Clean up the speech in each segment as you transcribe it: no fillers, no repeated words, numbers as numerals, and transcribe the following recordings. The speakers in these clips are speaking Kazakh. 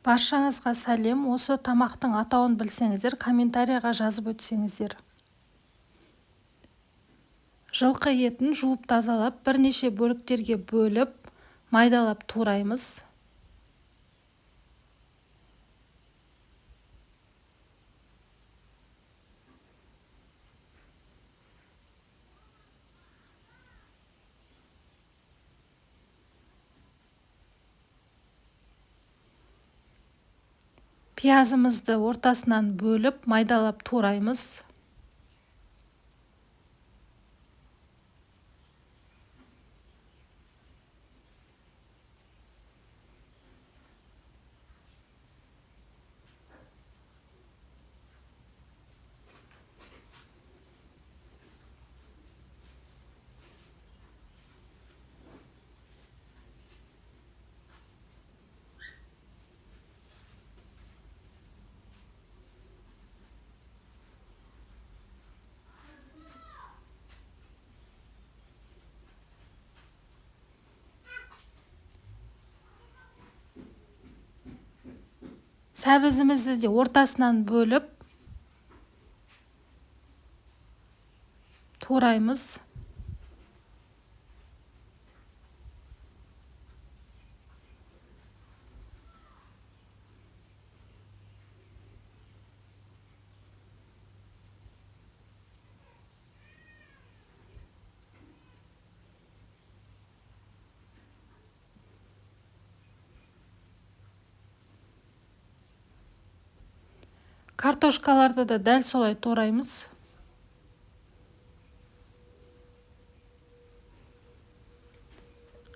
Баршаңызға сәлем. Осы тамақтың атауын білсеңіздер, комментарияға жазып өтсеңіздер. Жылқы етін жуып тазалап, бірнеше бөліктерге бөліп, майдалап тураймыз. Пиязымызды ортасынан бөліп, майдалап тураймыз. Сәбізімізді де ортасынан бөліп тураймыз. Картошкаларды да дәл солай тураймыз.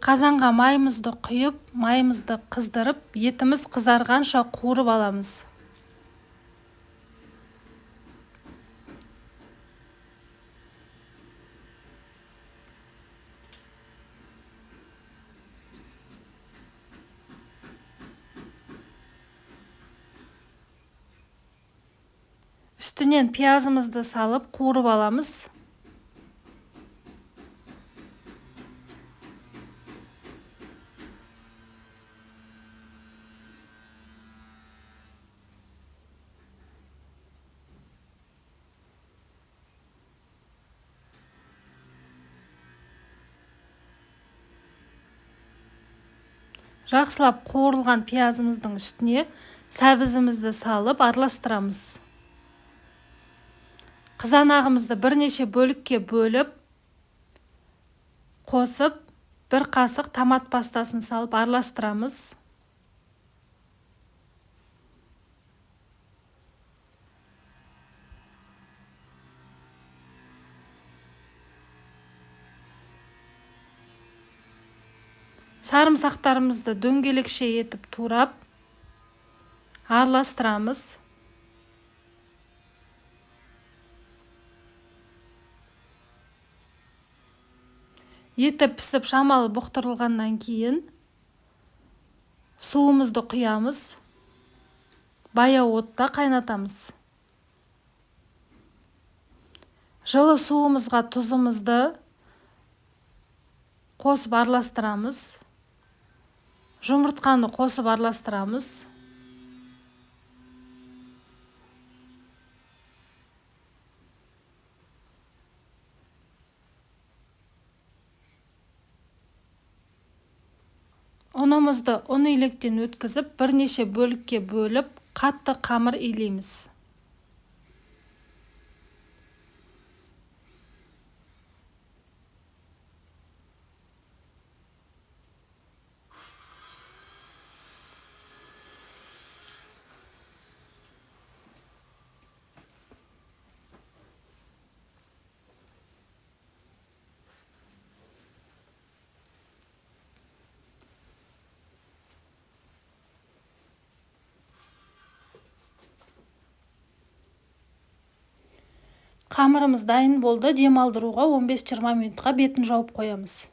Қазанға майымызды құйып, майымызды қыздырып, етіміз қызарғанша қуырып аламыз. Үстінен пиязымызды салып қуырып аламыз. Жақсылап қуырылған пиязымыздың үстіне сәбізімізді салып араластырамыз. Қызанағымызды бірнеше бөлікке бөліп, қосып, бір қасық томат пастасын салып араластырамыз. Сарымсақтарымызды дөңгелекше етіп турап, араластырамыз. Еті пісіп шамалы бұқтырылғаннан кейін суымызды құямыз. Баяу отта қайнатамыз. Жылы суымызға тұзымызды қосып араластырамыз. Жұмыртқаны қосып араластырамыз. Ұнымызды ұн електен өткізіп, бірнеше бөлікке бөліп, қатты қамыр илейміз. Қамырымыз дайын болды. Демалдыруға 15-20 минутқа бетін жауып қоямыз.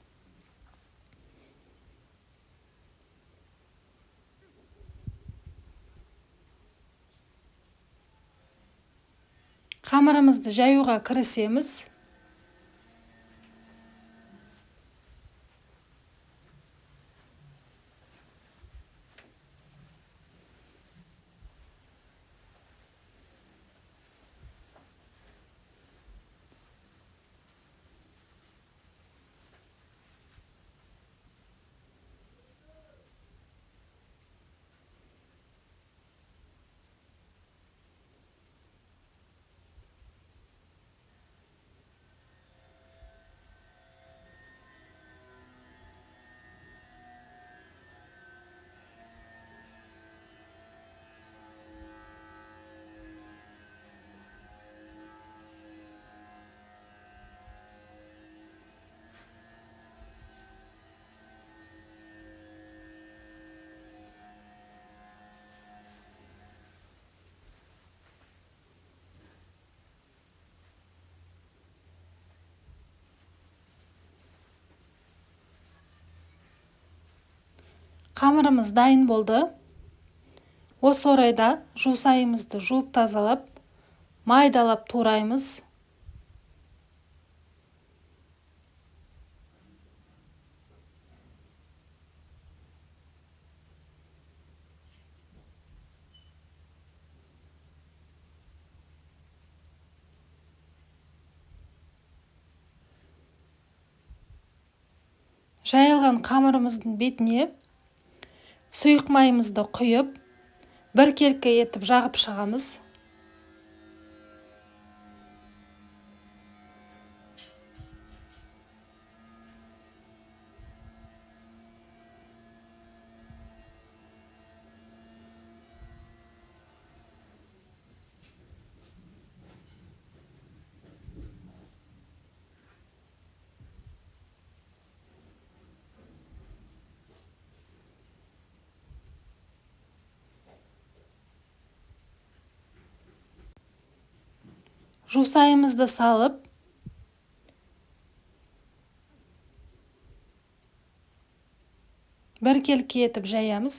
Қамырымызды жаюға кірісеміз. Қамырымыз дайын болды. Осы орайда жусайымызды жуып тазалап, майдалап тураймыз. Жайылған қамырымыздың бетіне сұйық майымызды құйып, біркелкі етіп жағып шығамыз. Жусайымызды салып, біркелкі етіп жаямыз.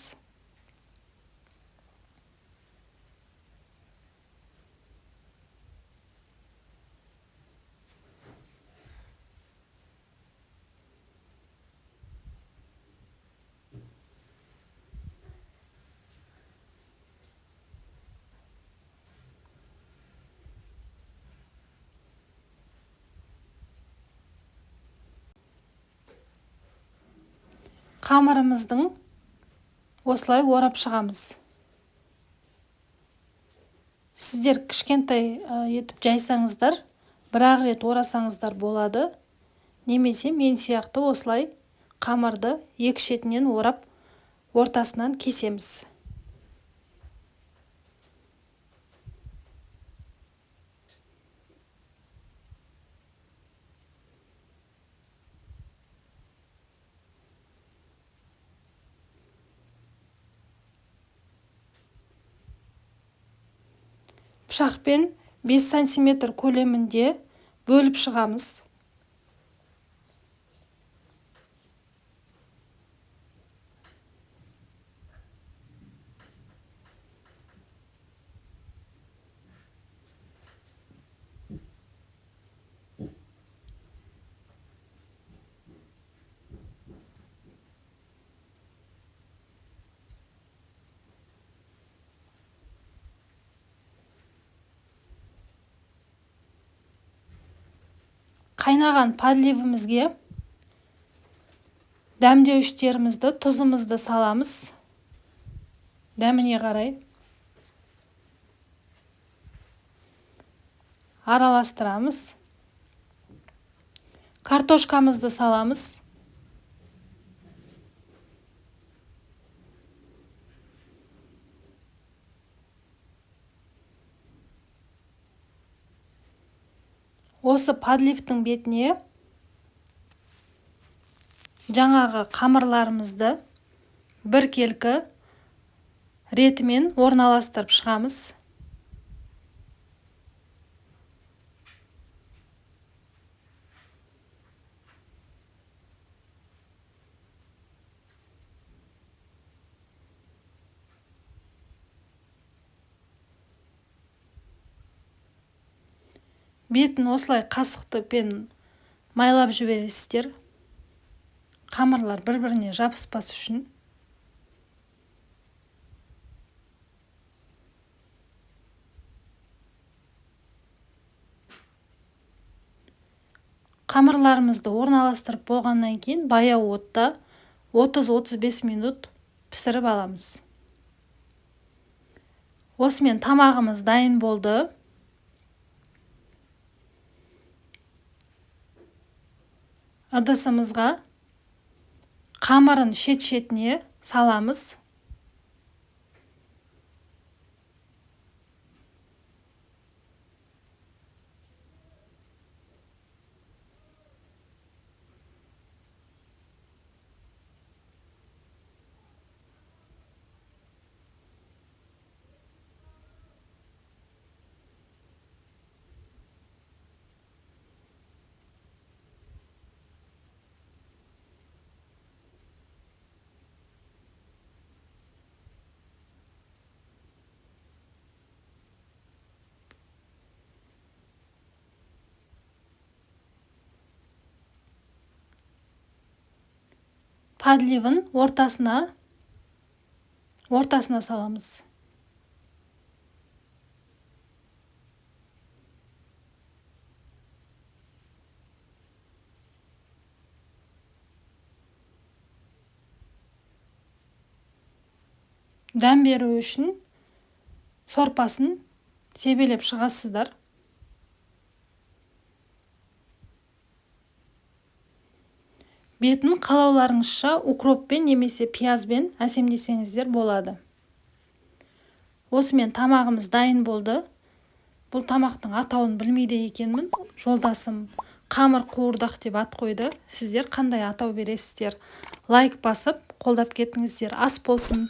Қамырымыздың осылай орап шығамыз. Сіздер кішкентай етіп жайсаңыздар, бір-ақ рет орасаңыздар болады. Немесе мен сияқты осылай қамырды екі шетінен орап, ортасынан кесеміз. Пышақпен 5 сантиметр көлемінде бөліп шығамыз. Қайнаған подливімізге дәмдеуіштерімізді, тұзымызды саламыз. Дәміне қарай араластырамыз. Картошкамызды саламыз. Осы подливтің бетіне жаңағы қамырларымызды біркелкі ретімен орналастырып шығамыз. Бетін осылай қасықпен майлап жібересіздер. Қамырлар бір-біріне жабыспас үшін. Қамырларымызды орналастырып болғаннан кейін баяу отта 30-35 минут пісіріп аламыз. Осымен тамағымыз дайын болды. Ыдысымызға қамырын шет-шетіне саламыз. Подливін ортасына саламыз. Дәм беру үшін сорпасын себелеп шығасыздар. Бетін қалауларыңызша укроппен немесе пиязбен әсемдесеңіздер болады. Осымен тамағымыз дайын болды. Бұл тамақтың атауын білмейді екенмін. Жолдасым қамыр қуырдақ деп ат қойды. Сіздер қандай атау бересіздер? Лайк басып, қолдап кетіңіздер. Ас болсын.